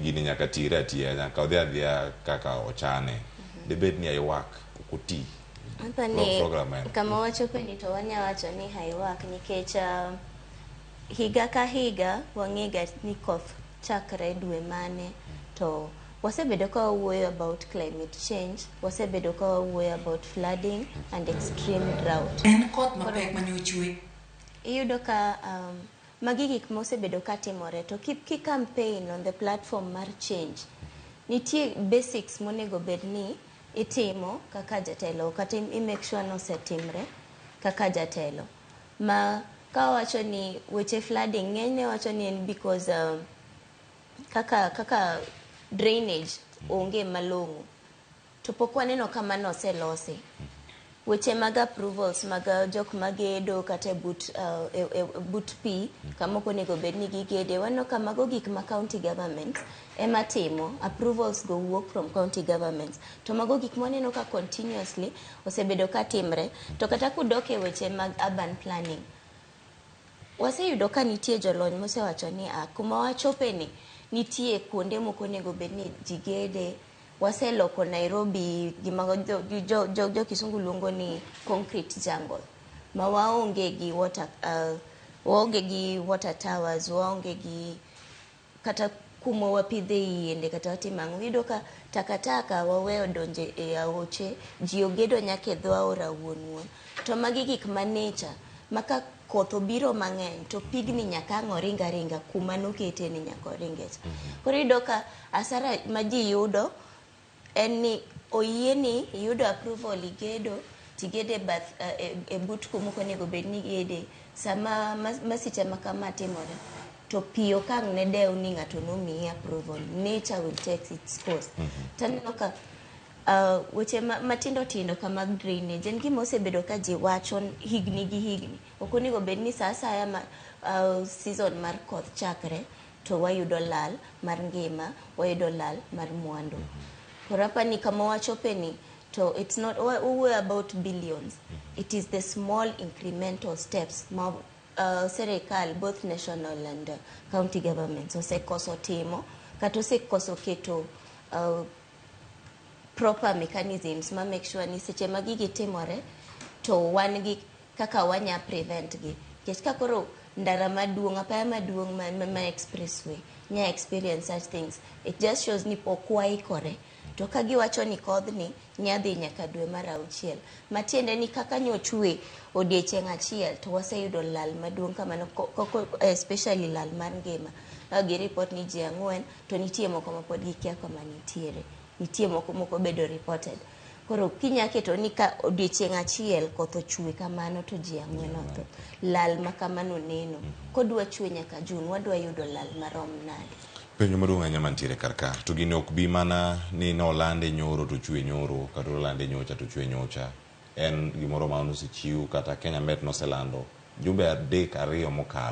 gini nyaka tire atiya, nyaka odhi adhiya kaka ochane. Dibed ni aywak ok oti. Apani Program en. Kama wachope ni to wanya wacho ni haywak nikech higa ka higa wang'ega ni koth chakre dwe mane, to wasebedo ka wawuoyo about climate change, wasebedo ka wawuoyo about flooding and extreme drought. En koth mapek mane ochwe. Iyudo ka magi gik mosebedo ka timore, to ki campaign on the platform mar change, nitie basics monego bed ni itimo kaka jatelo kata i make sure nosetimre kaka jatelo. Ma ka wawacho ni weche flooding, ng'enyne wacho ni en because kaka drainage onge malong'o, to pok waneno ka mano oselosi. Weche mag approvals mag jok magedo kata e but pi kama ok onego bed ni gigede, waneno ka mago gik ma county governments ema timo. Approvals go wuok from county governments, to mago gik mwaneno ka continuously osebedo ka timre. To kata kudok e weche mag urban planning, waseyudo ka nitie jolony mosewacho ni a kuma wachope ni nitie kuonde mok onego bed ni ji gede. Waseloko Nairobi gima jo kisungu luongo ni concrete jungle, ma waonge gi water towers, waonge gi kata kuma wapidhe yiende kata watimo ang'o. Iyudo ka takataka waweyo donjo e aoche, ji ogedo nyaka e dho aora wuon wuon. To magi gik ma nature ma ka koth obiro mang'eny to pigni nyaka ang' oring aringa kuma nokete ni nyaka oringe cha. Koro iyudo ka asara ma ji yudo en ni oyieni iyudo approval igedo, tigedo e bath e but kuma ok onego bed ni igede. Sama masiche ma kama timore to pi ok ang' ne dew ni ng'ato nomiyi approval, nature will take its course. Taneno ka weche matindo tindo ka mag drainage en gima osebedo ka ji wacho higni gi higni. Ok onego bed ni sa asaya ma season mar koth chakre to wayudo lal mar ngima, wayudo lal mar mwandu. Koro apani kama wachope ni to it's not wawuoyo about billions, it is the small incremental steps ma serikal, both national and county governments, osekoso timo kata osekoso keto proper mechanisms ma make sure ni seche ma gigi timore to wan gi kaka wanya prevent gi. Nikech ka koro ndara maduong', apaya maduong' ma expressway nya experience such things, it just shows ni pok waikore. To ka giwacho ni kodhni nya dhi nyaka dwe mar auchiel, matiende ni kaka nyochwe odiechieng' achiel to waseyudo lal maduong' kamano, especially lal mar ngima. Ka gi report ni ji ang'wen, to nitie moko ma pod gikia kama nitiere, nitie moko moko bedo reported. Koro kinya keto ni ka odiechieng' achiel koth ochwe kamano to ji ang'wen otho, lal ma kamano neno kodwa chwe nyaka June, wadwa yudo lal marom nade? Penjo maduong' ahinya mantiere kar ka, to gini ok bi mana ni nolande nyoro to chwe nyoro, kata olande nyocha to chwe nyocha. En gimoro ma nosechiw kata Kenya Met noselando jumbe 3, 2 mokalo.